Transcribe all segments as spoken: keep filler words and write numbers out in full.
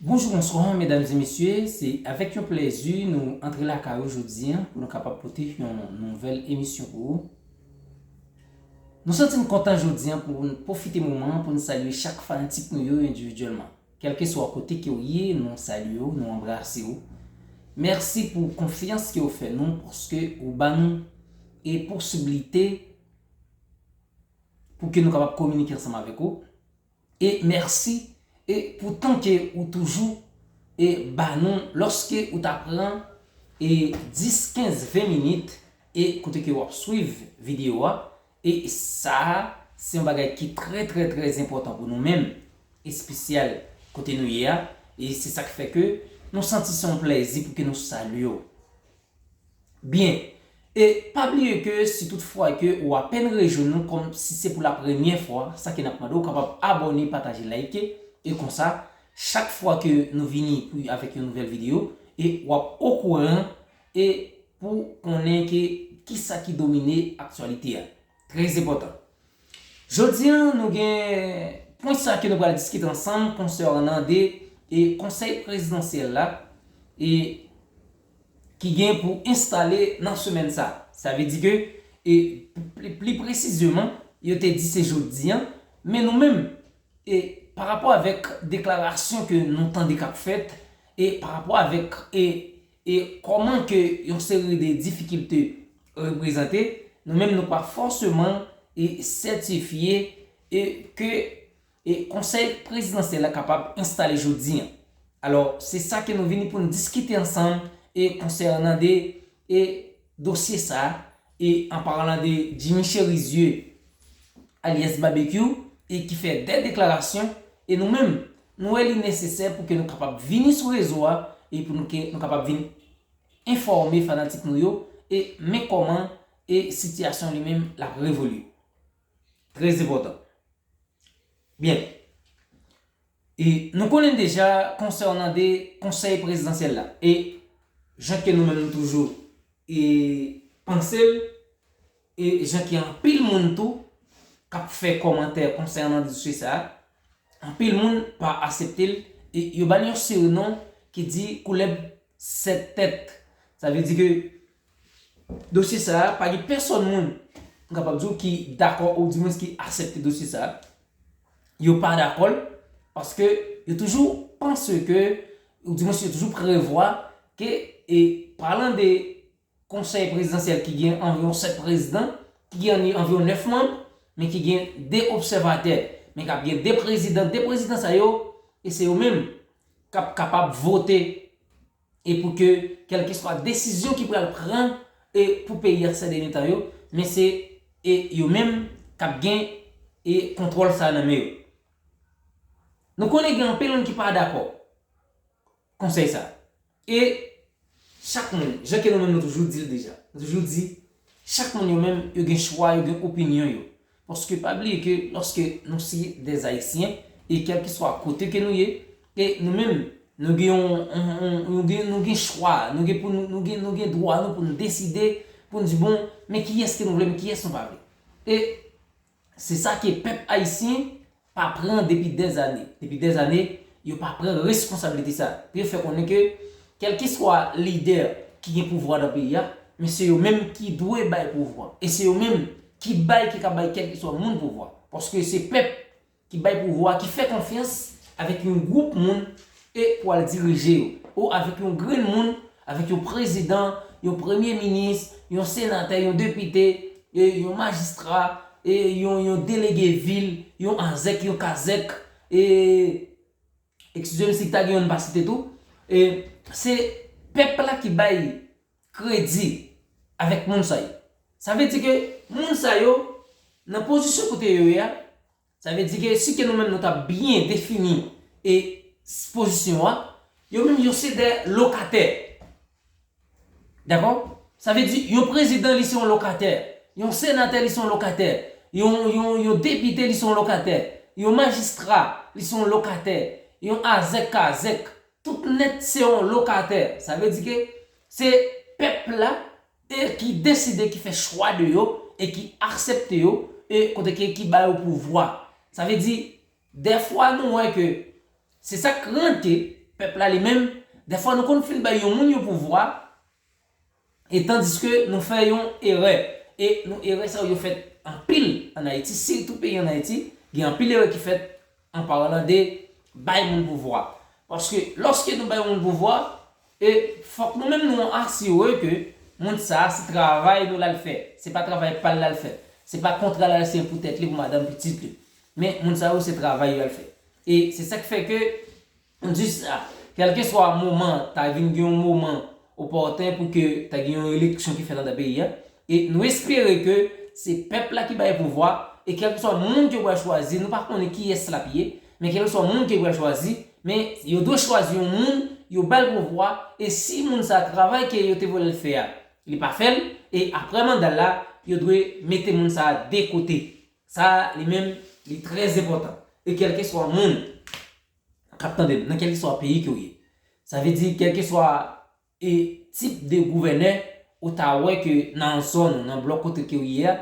Bonjou, bonswa, medam e mesye. Se avèk yon plèzi nou antre lakay ou jodi a pou nou kapab pote yon nouvèl emisyon pou ou. Nou santi n kontan jodi a pou n pwofite moman an pou n salye chak fanatik nou yo endividyèlman. Kèlkeswa kote ke w ye, nou salye w, nou anbrase w. Mèsi pou konfyans ke w fè nou, paske ou ba nou e posiblite pou ke nou kapab kominike ansanm avèk ou. E mèsi e pou tan ke ou toujou e ba nou lòske ou ta pran e dis, kenz, ven minit e kote ke w ap swiv videyo a. E sa a se yon bagay ki trè, trè, trè enpòtan pou nou menm, espesyal kote nou ye a. E se sa k fè ke nou santi se yon plèzi pou ke nou salye w. Byen. E pa bliye ke si tout fwa ke ou apèn rejwenn nou, kòm si se pou la premyè fwa, sa ke n ap mande w kapab abòne, pataje, like, e konsa, chak fwa ke nou vini pou avèk yon nouvèl videyo, e w ap okouran e pou konnen ke kisa ki domine aktyalite a. Trè enpòtan. Jodi a, nou gen pwen sa ke nou pral diskite ansanm konsènan de e konsèy prezidansyèl la e ki gen pou enstale nan semèn sa. Sa vle di ke e pli, pli presizeman, yo te di se jodi a, men nou menm e pa rapò avèk deklarasyon ke nou tande k ap fèt e pa rapò avèk e e kòman ke yon seri de difikilte reprezante, nou menm nou pa fòseman e sètifye e ke e konsèy prezidansyèl la kapab enstale jodi a. Alò, se sa ke nou vini pou n diskite ansanm e konsènan de e dosye sa a, e an palan de Jimmy Chérizier, alyas Babekyou, e ki fè de deklarasyon, e nou menm, nou wè li nesesè pou ke nou kapab vini sou rezo a e pou nou ke nou kapab vin enfòme fanatik nou yo e men kòman e sitiyasyon li menm l ap revolye. Trè enpòtan. Byen. E nou konnen deja konsènan de konsèy prezidansyèl la e jan ke nou menm nou toujou e panse l e jan ke anpil moun tou k ap fè kòmantè konsènan dosye sa a, anpil moun pa aksepte l e yo ba l yon seri non ki di koulèb sèt tèt. Sa vle di ke dosye sa a, pa gen pèsòn moun m kapab di w ki dakò oudimwens ki aksepte dosye sa a. Yo pa dakò l paske yo toujou panse ke, oudimwens yo toujou prevwa ke, e palan de konsèy prezidansyèl ki gen anviwon sèt prezidan, ki gen anviwon nèf manm, men ki gen de obsèvatè, men k ap gen de prezidan, de prezidan sa yo, e se yo menm k ap kapab vote e pou ke kèlkeswa desizyon ki pral pran e pou peyi a sèdènye tan yo, men se e yo menm k ap gen e kontwòl sa nan men yo. Nou konnen gen anpil moun ki pa dakò konsèy sa. E chak moun, jan ke nou menm nou toujou di l deja, nou toujou di, chak moun yo menm, yo gen chwa, yo gen opinyon yo. Paske pa bliye ke lòske nou se de Ayisyen, e kèlkeswa kote ke nou ye, e nou menm, nou gen yon, yon, yon, nou gen, nou gen chwa, nou gen pou nou, nou gen, nou gen dwa nou pou nou deside, pou nou di bon, men kiyès ke nou vle, men kiyès nou pa vle. E se sa ke pèp ayisyen pa pran depi dèzane. Depi dèzane, yo pa pran reskonsablite sa. Pou yo fè konnen ke, kèlkeswa lidè ki gen pouvwa nan peyi a, men se yo menm ki dwe bay pouvwa. E se yo menm ki bay, ki ka bay kèlkeswa moun pouvwa. Paske se pèp ki bay pouvwa, ki fè konfyans avèk yon gwoup moun e pou al dirije yo. Ou avèk yon grenn moun, avèk yon prezidan, yon premye minis, yon senatè, yon depite, e yon majistra, e yon, yon delege vil, yon azèk, yon kazèk, e, eskize m si ta gen youn m pa site tou, e se pèp la ki bay kredi avèk moun sa yo. Sa vle di ke moun sa yo, nan pozisyon kote yo ye a, sa vle di ke si ke nou menm nou ta byen defini e s-, pozisyon an, yo menm yo se de lokatè. Dakò? Sa vle di, yon prezidan, li se yon lokatè. Yon senatè, li se yon lokatè. Yon, yon, yon depite, li se yon lokatè. Yon majistra, li se yon lokatè. Yon azèk kazèk. Tout nèt se yon lokatè. Sa vle di ke se pèp la e ki deside, ki fè chwa de yo e ki aksepte yo e kote ke ki ba yo pouvwa. Sa vle di, dèfwa nou wè ke se sa k rann ke pèp la li menm, dèfwa nou konn fin bay yon moun yon pouvwa, e tandiske nou fè yon erè. E nou erè sa yo fèt anpil ann Ayiti, sitou peyi ann Ayiti, gen anpil erè ki fèt an palan de bay moun pouvwa. Paske lòske nou bay moun pouvwa, e fòk nou menm nou asire ke moun sa a se travay nou l al fè. Se pa travay pa l l al fè. Se pa kontra l al siyen pou tèt li, pou madanm, pitit li. Men moun sa yo se travay yo al fè. E se sa k fè ke m di sa, kèlkeswa moman, ta vin gen yon moman opòten pou ke ta gen yon eleksyon ki fèt anndan peyi a. E nou espere ke se pèp la ki bay pouvwa, e kèlkeswa moun ke yo pral chwazi, nou pa konnen kiyès l ap ye, men kèlkeswa moun ke yo pral chwazi, men yo dwe chwazi yon moun, yo ba l pouvwa, e si moun sa a travay ke yo te voye l fè a, li pa fè l, e apre manda l la, yo dwe mete moun sa a de kote. Sa a, li menm, li trè enpòtan. E kèlkeswa moun k ap tande m, nan kèlkeswa peyi ke w ye. Sa vle di, kèlkeswa e tip de gouvènè ou ta wè ke nan zòn ou, nan blòk kote ke w ye a,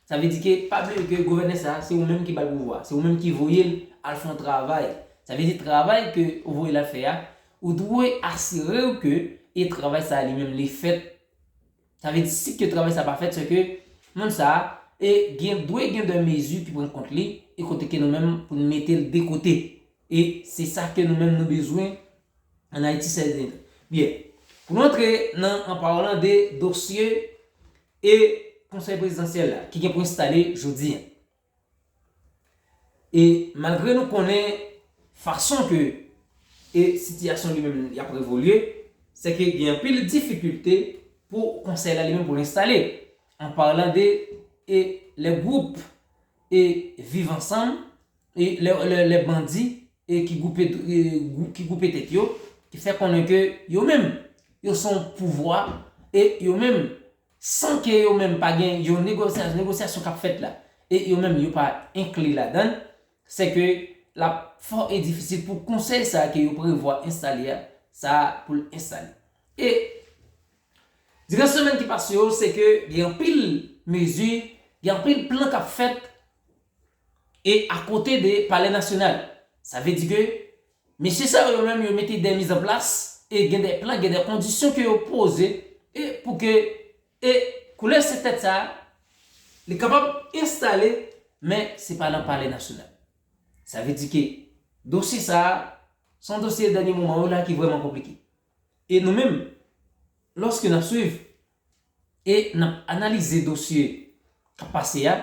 sa vle di ke pa bliye ke gouvènè sa a, se ou menm ki ba l pouvwa, se ou menm ki voye l al fè yon travay. Sa vle di travay ke ou voye l al fè a, ou dwe asire w ke e travay sa a li menm li fèt. Sa vle di si ke travay sa a pa fèt, se ke moun sa a e gen, dwe gen de mezi ki pran kont li, e kote ke nou menm pou n mete l de kote. E se sa ke nou menm nou bezwen ann Ayiti sèdenten. Byen, pou nou antre nan, an palan de dosye e konsèy prezidansyèl la, ki gen pou enstale jodi a. E malgre nou konnen fason ke e sitiyasyon li menm y ap evolye, se ke gen anpil difikilte pou konsèy la li menm pou l enstale. An palan de e lè gwoup e Viv Ansanm, e lè, lè, lè bandi e ki gwoupe, e gwou-, ki gwoupe tèt yo, ki fè konnen ke yo menm, yo se yon pouvwa, e yo menm, san ke yo menm pa gen yon negosya-, negosyasyon k ap fèt la, e yo menm yo pa enkli ladan l, se ke l ap fò e difisil pou konsèy sa a ke yo prevwa enstale a, sa a pou l enstale. E diran semèn ki pase yo, se ke gen anpil mezi, gen anpil plan k ap fèt e akote de Palè Nasyonal. Sa vle di ke mesye sa yo menm yo mete de mizanplas e gen de plan, gen de kondisyon ke yo poze e pou ke e koulè se tèt sa a, li kapab enstale, men se pa nan Palè Nasyonal. Sa vle di ke dosye sa a, se yon dosye dènye moman yo la ki vrèman konplike. E nou menm, lòske n ap swiv e n ap analize dosye k ap pase a,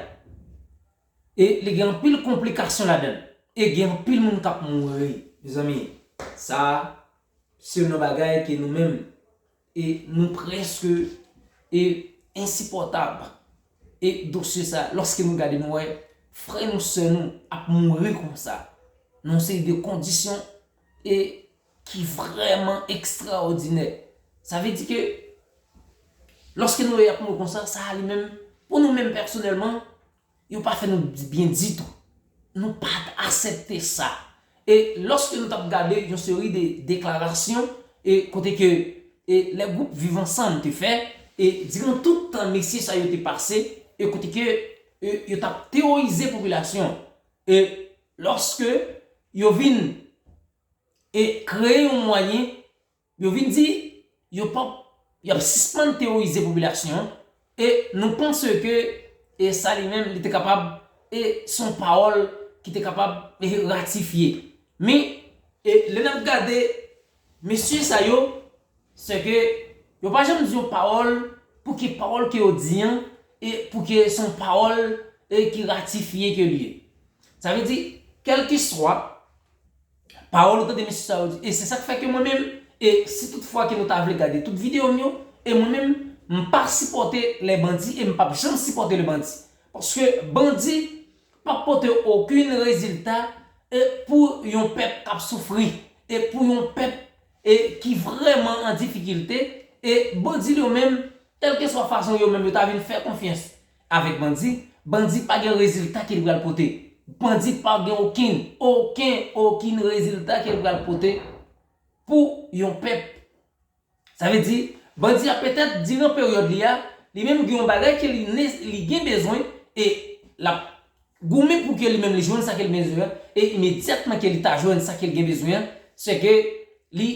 e li gen anpil konplikasyon ladan l, e gen anpil moun k ap mouri, mezanmi. Sa a, se yon bagay ke nou menm, e nou prèske, e ensipòtab. E dosye sa, lòske nou gade, nou wè frè nou, sè nou ap mouri konsa, nan yon seri de kondisyon, e ki vrèman ekstraòdinè. Sa vle di ke lòske nou wè y ap mouri konsa, sa a li menm, pou nou menm pèsonèlman, yo pa fè nou byen ditou. Nou pa t aksepte sa. E lòske nou t ap gade yon seri de deklarasyon, e kote ke, e lè gwoup Viv Ansanm te fè, e diran tout tan mesye sa yo te pase, e kote ke, e yo t ap teworize popilasyon, e lòske yo vin e kreye yon mwayen, yo vin di, yo p ap, y ap sispann teworize popilasyon an, e nou panse ke, e sa li menm, li te kapab, e se yon pawòl ki te kapab, e ratifye. Men, e lè n ap gade mesye sa yo, se ke yo pa janm di yon pawòl pou ke pawòl ke yo di an, e pou ke se yon pawòl, e ki ratifye ke li ye. Sa vle di, kèlkeswa pawòl ou tande mesye sa yo di, e se sa k fè ke mwen menm, e si tout fwa ke nou ta vle gade tout videyo m yo, e mwen menm, m pa sipòte lè bandi, e m p ap janm sipòte lè bandi. Paske bandi p ap pote okenn rezilta, e pou yon pèp k ap soufri, e pou yon pèp, e ki vrèman an difikilte, e bandi yo menm, kèlkeswa fason yo menm yo ta vin fè konfyans avèk bandi, bandi pa gen rezilta ke l pral pote. Bandi pa gen okenn, okenn, okenn rezilta ke l pral pote pou yon pèp. Sa vle di, bandi a petèt, diran peryòd li a, li menm gen yon bagay ke li ne-, li gen bezwen, e l ap goumen pou ke li menm li jwenn sa ke l bezwen an, e imedyatman ke li ta jwenn sa ke l gen bezwen an, se ke li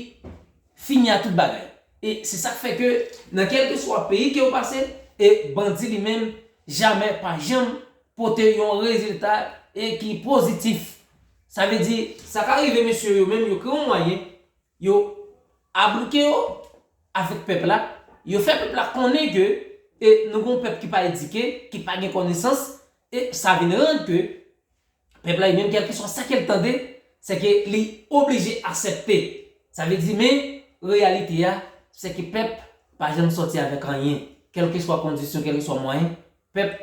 fini a tout bagay. E se sa k fè ke nan kèlkeswa peyi ke w pase, e bandi li menm jamè pa janm pote yon rezilta e ki pozitif. Sa vle di, sa ka rive mesye yo menm yo kreye yon mwayen, yo abrike yo avèk pèp la, yo fè pèp la konnen ke e nou gon pèp ki pa edike, ki pa gen konesans, e sa vin rann ke pèp la li menm kèlkeswa sa ke l tande, se ke li oblije aksepte. Sa vle di men reyalite a, se ke pèp pa janm sòti avèk anyen. Kèlkeswa kondisyon, kèlkeswa mwayen, pèp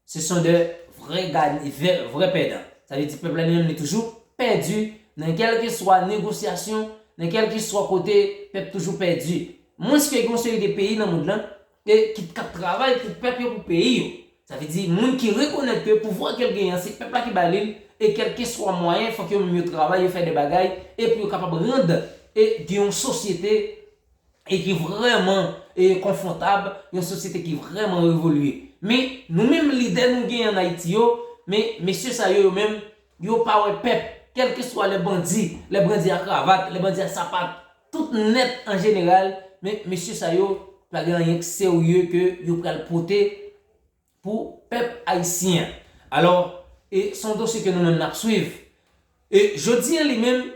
se son de vrè gany, vrè, vrè pèdan. Sa vle di pèp la li menm li toujou pèdi nan kèlkeswa negosyasyon, nan kèlkeswa kote pèp toujou pèdi. Mwens ke gen yon seri de peyi nan mond lan e ki k ap travay pou pèp yo, pou peyi yo. Sa vle di moun ki rekonèt ke pouvwa ke l genyen an se pèp la ki ba li l, e kèlkeswa mwayen fòk yo menm yo travay, yo fè de bagay e pou yo kapab rann e gen yon sosyete e ki vrèman e konfwontab, yon sosyete ki vrèman evolye. Men nou menm lidè nou genyen an Ayiti yo, men mesye sa yo yo menm yo pa wè pèp, kèlkeswa lè bandi, lè bandi a kravat, lè bandi a sapat, tout nèt an jeneral, men mesye sa yo pa gen anyen k serye ke yo pral pote pou pèp ayisyen an. Alò, e se yon dosye ke nou menm n ap swiv. E jodi a li menm,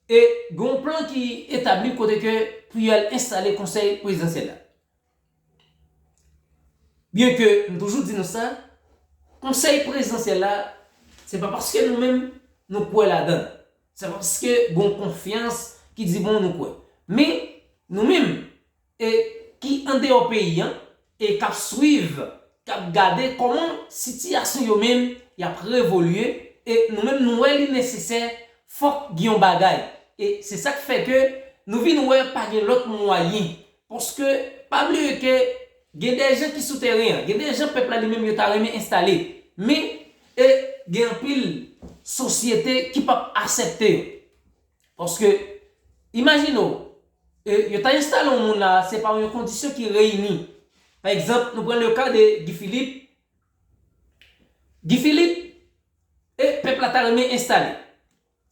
e gen yon plan ki etabli kote ke pou y al enstale konsèy prezidansyèl la. Byen ke m toujou di nou sa, konsèy prezidansyèl la, se pa paske nou menm nou kwè ladan l. Se paske gen yon konfyans ki di bon nou kwè. Men nou menm, e ki andeyò peyi a e k ap swiv, k ap gade kòman sitiyasyon yo menm y ap evolye, e nou menm nou wè li nesesè, fòk gen yon bagay. E se sa k fè ke nou vin wè pa gen lòt mwayen. Paske pa bliye ke gen de jan ki sou teren an, gen de jan pèp la li menm yo ta renmen enstale. Men e gen anpil sosyete ki p ap aksepte yo. Paske imajine w, e, yo ta enstale yon moun la, se pa yon kondisyon ki reyini. Pa egzanp, nou pran le ka de Guy Philippe. Guy Philippe, e pèp la ta renmen enstale.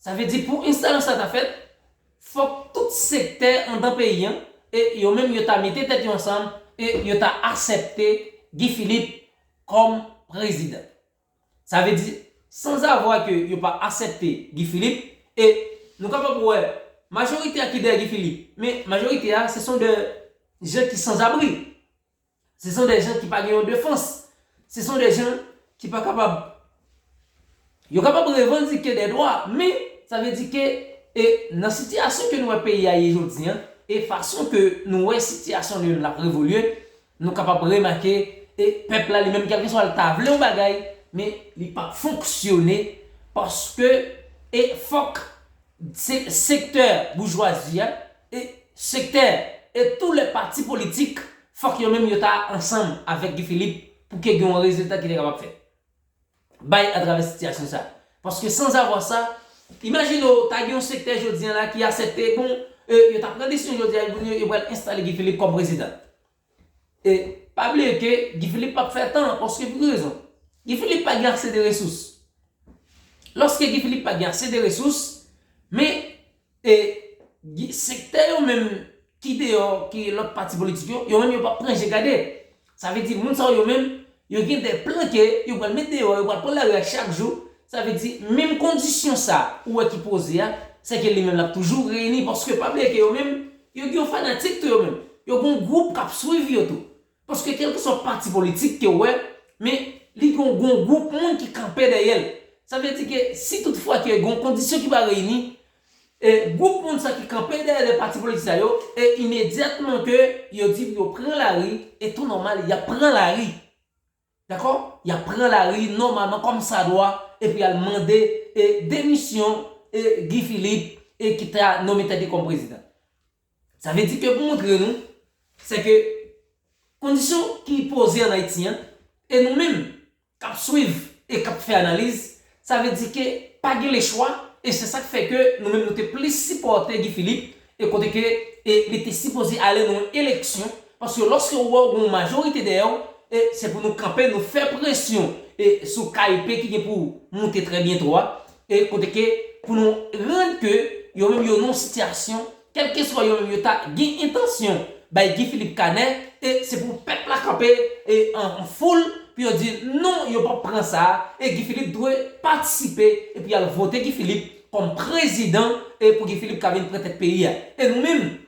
Sa vle di pou enstalasyon sa ta fèt, fòk tout sektè anndan peyi a, e yo menm yo ta mete tèt yo ansanm, e yo ta aksepte Guy Philippe kòm prezidan. Sa vle di, sanzavwa ke yo pa aksepte Guy Philippe, e nou kapab wè, majorite a ki dèyè Guy Philippe, men majorite a, se son de jan ki sanzabri. Se son de jan ki pa gen yon defans. Se son de jan ki pa kapab. Yo kapab revandike de dwa, men sa vle di ke e nan sitiyasyon ke nou wè peyi a ye jodi a, e fason ke nou wè sitiyasyon li menm l ap evolye, nou kapab remake e pèp la li menm kèlkeswa l ta vle yon bagay, men li p ap fonksyone paske e fòk se sektè boujwazi a, e sektè, e tou lè pati politik, fòk yo menm yo ta ansanm avèk Guy Philippe pou ke gen yon rezilta ki te kapab fèt. Bay atravè sitiyasyon sa. Paske sanzavwa sa, imajine w ta gen yon sektè jodi a la ki aksepte, bon, e, yo ta pran desizyon jodi a, yo, yo pral enstale Guy Philippe kòm prezidan. E pa bliye ke Guy Philippe p ap fè tan, paske pou ki rezon? Guy Philippe pa gen ase de resous. Lòske Guy Philippe pa gen ase de resous, men e, sektè yo menm ki deyò, ki lòt pati politik yo, yo menm yo p ap pran je gade. Sa vle di moun sa yo menm, yo gen de plan ke yo pral met deyò, yo pral pran lari a chak jou. Sa vle di menm kondisyon sa ou wè ki poze a, se ke li menm l ap toujou reyini, paske pa bliye ke yo menm, yo gen yon fanatik tou yo menm. Yo gen yon gwoup k ap swiv yo tou. Paske kèlkeswa pati politik ke w wè, men li gen yon gwoup moun ki kanpe dèyè l. Sa vle di ke si toutfwa ke gen yon kondisyon ki pa reyini, e gwoup moun sa ki kanpe dèyè de pati politik sa yo, e imedyatman ke yo di pou yo pran lari, e tou nòmal, y ap pran lari. Dakò? Y ap pran lari nòmalman kòmsadwa, epi y al mande e demisyon e Guy Philippe e ki ta nonmen tèt li kòm prezidan. Sa vle di ke pou montre nou, se ke kondisyon ki poze ann Ayiti an, e nou menm k ap swiv e k ap fè analiz, sa vle di ke pa gen lechwa, e se sa k fè ke nou menm nou te plis sipòte Guy Philippe, e kote ke e li te sipoze ale nan yon eleksyon, paske lòske w wè w gen yon majorite dèyè w, e se pou nou kanpe, nou fè presyon e sou K I P ki gen pou moute trè byento a, e kote ke pou nou rann ke yo menm yo nan yon sitiyasyon kèlkeswa yo menm yo ta gen entansyon bay Guy Philippe kanè, e se pou pèp la kanpe e an, an foul pou yo di non, yo p ap pran sa, e Guy Philippe dwe patisipe epi al vote Guy Philippe kòm prezidan e pou Guy Philippe ka vin pran tèt peyi a. E nou menm,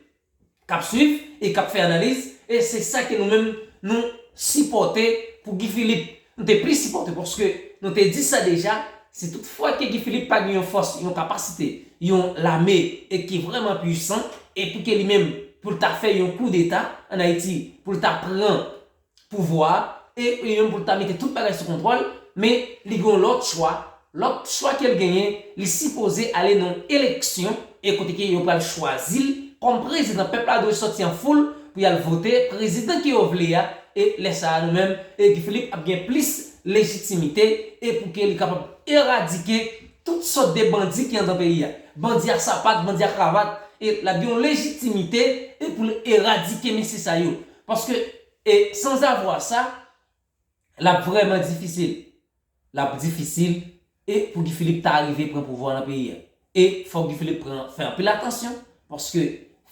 k ap swiv e k ap fè analiz, e se sa ke nou menm nou sipòte pou Guy Philippe. Nou te plis sipòte paske nou te di sa deja, si tout fwa ke Guy Philippe pa gen yon fòs, yon kapasite, yon lame e ki vrèman pwisan, e pou ke li menm, pou l ta fè yon koudeta ann Ayiti, pou l ta pran pouvwa a, e li menm pou l ta mete tout bagay sou kontwòl, men li gen yon lòt chwa. Lòt chwa ke l genyen, li sipoze ale nan yon eleksyon, e kote ke yo pral chwazi l kòm prezidan. Pèp la dwe sòti an foul pou y al vote prezidan ke yo vle a, e lè sa a nou menm, e Guy Philippe ap gen plis lejitimite, e pou ke li kapab eradike tout sòt de bandi ki anndan peyi a. Bandi a sapat, bandi a kravat, e l ap gen yon lejitimite, e pou l eradike mesye sa yo. Paske, e sanzavwa sa, l ap vrèman difisil. L ap difisil, e pou Guy Philippe ta rive pran pouvwa nan peyi a. E fòk Guy Philippe pran, fè anpil atansyon, paske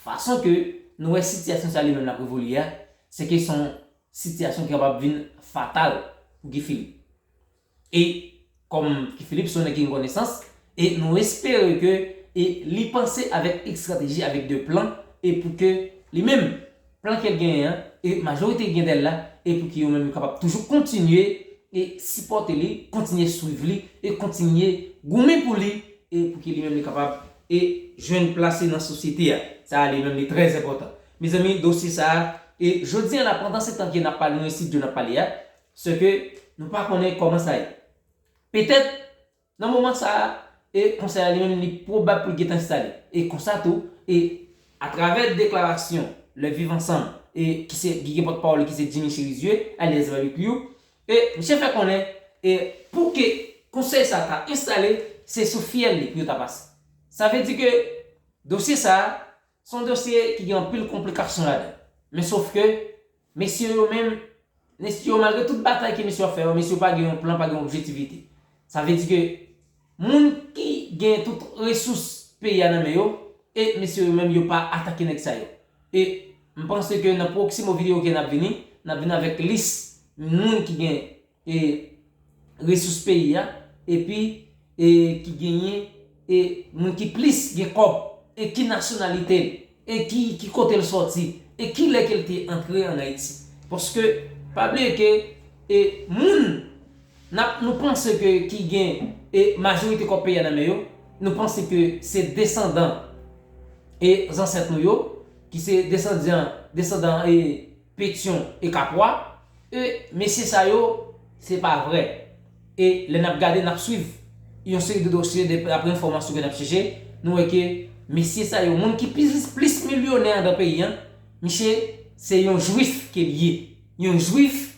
fason ke nou wè sitiyasyon sa li menm l ap evolye a, se ke se yon sitiyasyon ki kapab vin fatal pou Guy Philippe. E kòm Guy Philippe se yon nèg ki gen konesans, e nou espere ke, e li panse avèk estrateji, avèk de plan, e pou ke li menm, plan ke l genyen an, e majorite ki gen dèyè l la, e pou ke yo menm yo kapab toujou kontinye e sipòte li, kontinye swiv li, e kontinye goumen pou li, e pou ke li menm li kapab e jwenn plas li nan sosyete a. Sa a li menm li trè enpòtan. Mezanmi, dosye sa a, e jodi a la, pandan se tan ke n ap pale, nou estidyo n ap pale a, se ke nou pa konnen kòman sa ye. Petèt, nan moman sa a, e konsèy la li menm li pwobab pou l gentan enstale. E konsa tou, e atravè deklarasyon Le Vivre Ensemble, e ki se, ki gen pòtpawòl li ki se Jimmy Chérizier, alyas Barbecue, e misye fè konnen, e pou ke konsèy sa ta enstale, se sou fyèl li pou yo ta pase. Sa vle di ke dosye sa a, se yon dosye ki gen anpil konplikasyon ladan. Men sof ke, mesye yo menm, mesye yo, malgre tout batay ke mesye yo ap fè yo, mesye yo pa gen yon plan, pa gen yon objektivite. Sa vle di ke moun ki gen tout resous peyi a nan men yo, e mesye yo menm, yo pa atake nèg sa yo. E m panse ke nan pwoksimo videyo ke n ap vini, n ap vini avèk lis moun ki gen e resous peyi a, epi e ki genyen e moun ki plis gen kòb, e ki nasyonalite l, e ki, ki kote l sòti, e ki lè ke l te antre ann Ayiti. Paske, pa bliye ke e moun n ap, nou panse ke ki gen e majorite kòb peyi a nan men yo, nou panse ke se desandan e zansèt nou yo, ki se desandan, desandan e Petyon e Kapwa, e mesye sa yo, se pa vrè. E lè n ap gade, n ap swiv yon seri de dosye, de, dapre enfòmasyon ke n ap chèche, nou wè ke mesye sa yo, moun ki plis, plis milyonè anndan peyi a, misye se yon jwif ke l ye. Yon jwif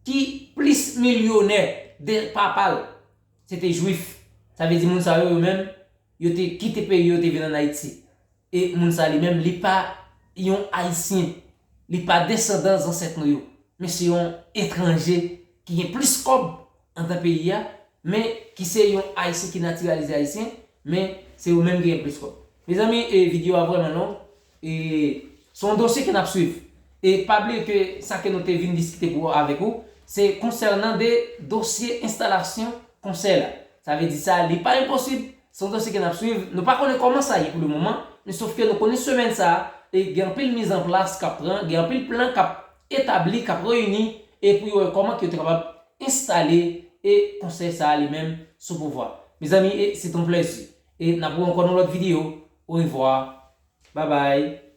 ki plis milyonè de papa l, se te jwif. Sa vle di moun sa yo, yo menm, yo te kite peyi yo, te vin ann Ayiti. E moun sa li menm, li pa yon Ayisyen. Li pa desandan zansèt nou yo. Men se yon etranje ki gen plis kòb anndan peyi a, men ki se yon Ayisyen ki natiralize Ayisyen, men se yo menm ki gen plis kòb. Mezanmi, e videyo a vrèman long. E se yon dosye ke n ap swiv. E pa bliye ke sa ke nou te vin diskite pou avèk ou, se konsènan de dosye enstalasyon konsèy la. Sa vle di sa, li pa enposib, se yon dosye ke n ap swiv. Nou pa konnen kòman sa ye pou le moman, men sof ke nou konnen semèn sa a, e gen anpil mizanplas k ap pran, gen anpil plan k ap etabli, k ap reyini, e pou yo wè kòman ke yo te kapab enstale e konsèy sa a li menm sou pouvwa. Mezanmi, e se te yon plèzi. E n ap wè ankò nan lòt videyo. Orevwa. Babay.